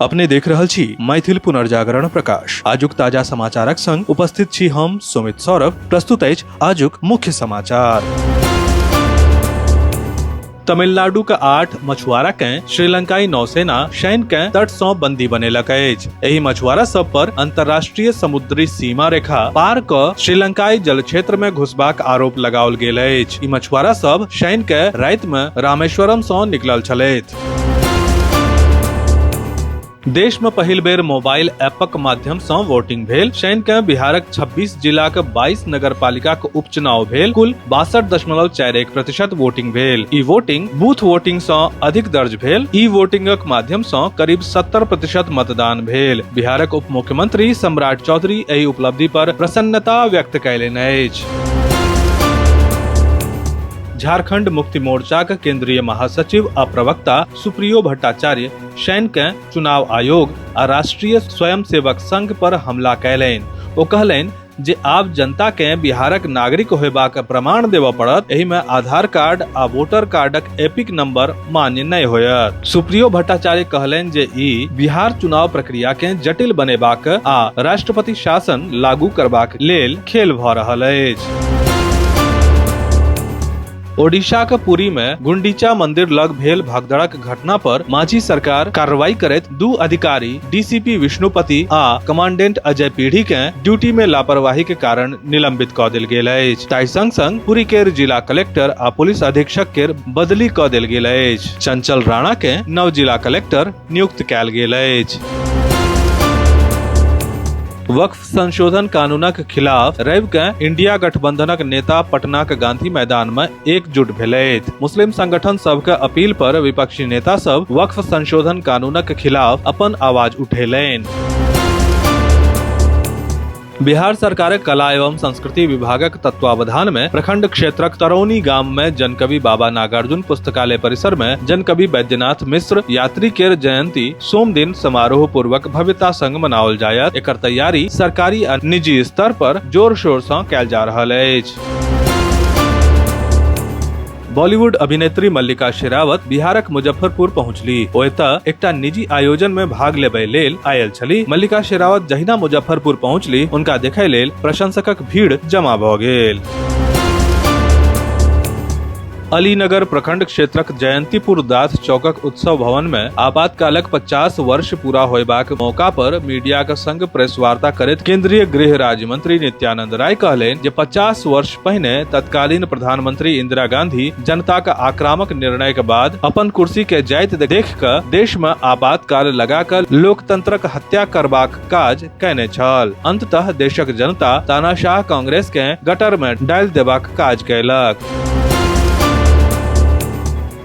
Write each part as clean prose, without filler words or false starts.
अपने देख रहल छी मैथिल पुनर्जागरण प्रकाश। आजुक ताजा समाचारक संग उपस्थित छी हम सुमित सौरभ। प्रस्तुत अछि आजुक मुख्य समाचार। तमिलनाडु के 8 मछुआरा के श्रीलंकाई नौसेना शनि के तट सँ बंदी बनेलक अछि। एहि मछुआरा सब पर अंतर्राष्ट्रीय समुद्री सीमा रेखा पार क श्रीलंकाई जल क्षेत्र में घुसबाक आरोप लगाओल गेल अछि। ई मछुआरा सब शनि के राति में रामेश्वरम सँ निकलल छलथि। देश में पहिल बेर मोबाइल ऐपक माध्यम सँ वोटिंग भेल। शनि के बिहारक 26 जिलाक 22 नगरपालिकाक उपचुनाव भेल। कुल 62.41% वोटिंग भेल। ई वोटिंग बूथ वोटिंग सँ अधिक दर्ज भेल। ई वोटिंगक माध्यम सँ करीब 70% मतदान भेल। बिहारक उप मुख्यमंत्री सम्राट चौधरी एहि उपलब्धि पर प्रसन्नता व्यक्त कयलनि अछि। झारखंड मुक्ति मोर्चाक केंद्रीय महासचिव आ प्रवक्ता सुप्रियो भट्टाचार्य शनि के चुनाव आयोग आ राष्ट्रीय स्वयंसेवक संघ पर हमला कयलनि। ओ कहलनि जे आब जनता के बिहारक नागरिक होयबाक प्रमाण देबऽ पड़त। एहि मे आधार कार्ड आ वोटर कार्डक एपिक नंबर मान्य नहि होयत। सुप्रियो भट्टाचार्य कहलनि जे ई बिहार चुनाव प्रक्रिया के जटिल बनेबाक आ राष्ट्रपति शासन लागू करबाक लेल खेल भऽ रहल अछि। ओडिशाक पुरी में गुंडीचा मंदिर लग भेल भगदड़क घटना पर माझी सरकार कार्रवाई करैत 2 अधिकारी डीसीपी विष्णुपति आ कमांडेंट अजय पीढ़ी के ड्यूटी में लापरवाही के कारण निलंबित क देल गेल अछि। ताहि संग संग पुरी केर जिला कलेक्टर आ पुलिस अधीक्षक केर बदली क देल गेल अछि। चंचल राणा के नव जिला कलेक्टर नियुक्त कयल गेल अछि। वक्फ संशोधन कानूनक खिलाफ रवि के इंडिया गठबंधनक नेता पटनाक गांधी मैदान में एकजुट भेलथि। मुस्लिम संगठन सबके अपील पर विपक्षी नेता सब वक्फ संशोधन कानूनक खिलाफ अपन आवाज उठेलनि। बिहार सरकारक कला एवं संस्कृति विभागक तत्वावधान में प्रखंड क्षेत्रक तरौनी गाम में जनकवि बाबा नागार्जुन पुस्तकालय परिसर में जनकवि बैद्यनाथ मिश्र यात्री केर जयंती सोम दिन समारोह पूर्वक भव्यता संग मनाओल जायत। एकर तैयारी सरकारी आ निजी स्तर पर जोर शोर सँ कयल जा रहल अछि। बॉलीवुड अभिनेत्री मल्लिका शेरावत बिहारक मुजफ्फरपुर पहुंचली। ओ एतय एकटा निजी आयोजन में भाग लेबय लेल आयल छली। मल्लिका शेरावत जहिना मुजफ्फरपुर पहुंचली, उनका देखय लेल प्रशंसकक भीड़ जमा भ गेल। अलीनगर प्रखंड क्षेत्रक जयंतीपुर दास चौकक उत्सव भवन में आपातकालक 50 वर्ष पूरा होयबाक मौका पर मीडियाक संग प्रेस वार्ता करैत केंद्रीय गृह राज्य मंत्री नित्यानंद राय कहलनि जे 50 वर्ष पहिने तत्कालीन प्रधानमंत्री इंदिरा गांधी जनताक आक्रामक निर्णय के बाद अपन कुर्सी के जाइत देख क देश में आपातकाल लगा क लोकतंत्रक हत्या करबाक काज कयने छल। अंततः देशक जनता तानाशाह कांग्रेस के गटर में डालि देबाक काज कयलक।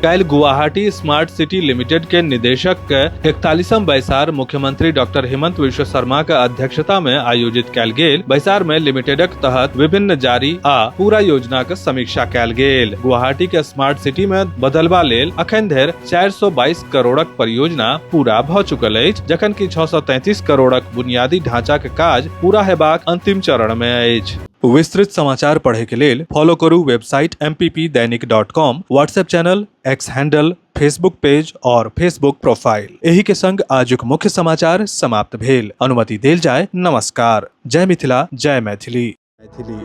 काल्हि गुवाहाटी स्मार्ट सिटी लिमिटेड के निदेशक के 41म बैसार मुख्यमंत्री डॉक्टर हिमंत विश्व शर्मा के अध्यक्षता में आयोजित कयल गेल। बैसार में लिमिटेडक तहत विभिन्न जारी आ पूरा योजना के समीक्षा कयल गेल। गुवाहाटी के स्मार्ट सिटी में बदलबा लेल अखन धरि 422 करोड़क परियोजना पूरा भ चुकल अछि, जखन कि 633 करोड़क बुनियादी ढांचा के काज पूरा हेबाक अंतिम चरण में अछि। विस्तृत समाचार पढ़े के लेल फॉलो करू website mppdainik.com, WhatsApp channel, X handle, Facebook page और फेसबुक प्रोफाइल। एही के संग आजुक मुख्य समाचार समाप्त भेल। अनुमति देल जाय। नमस्कार। जय मिथिला, जय मैथिली। मैथिली।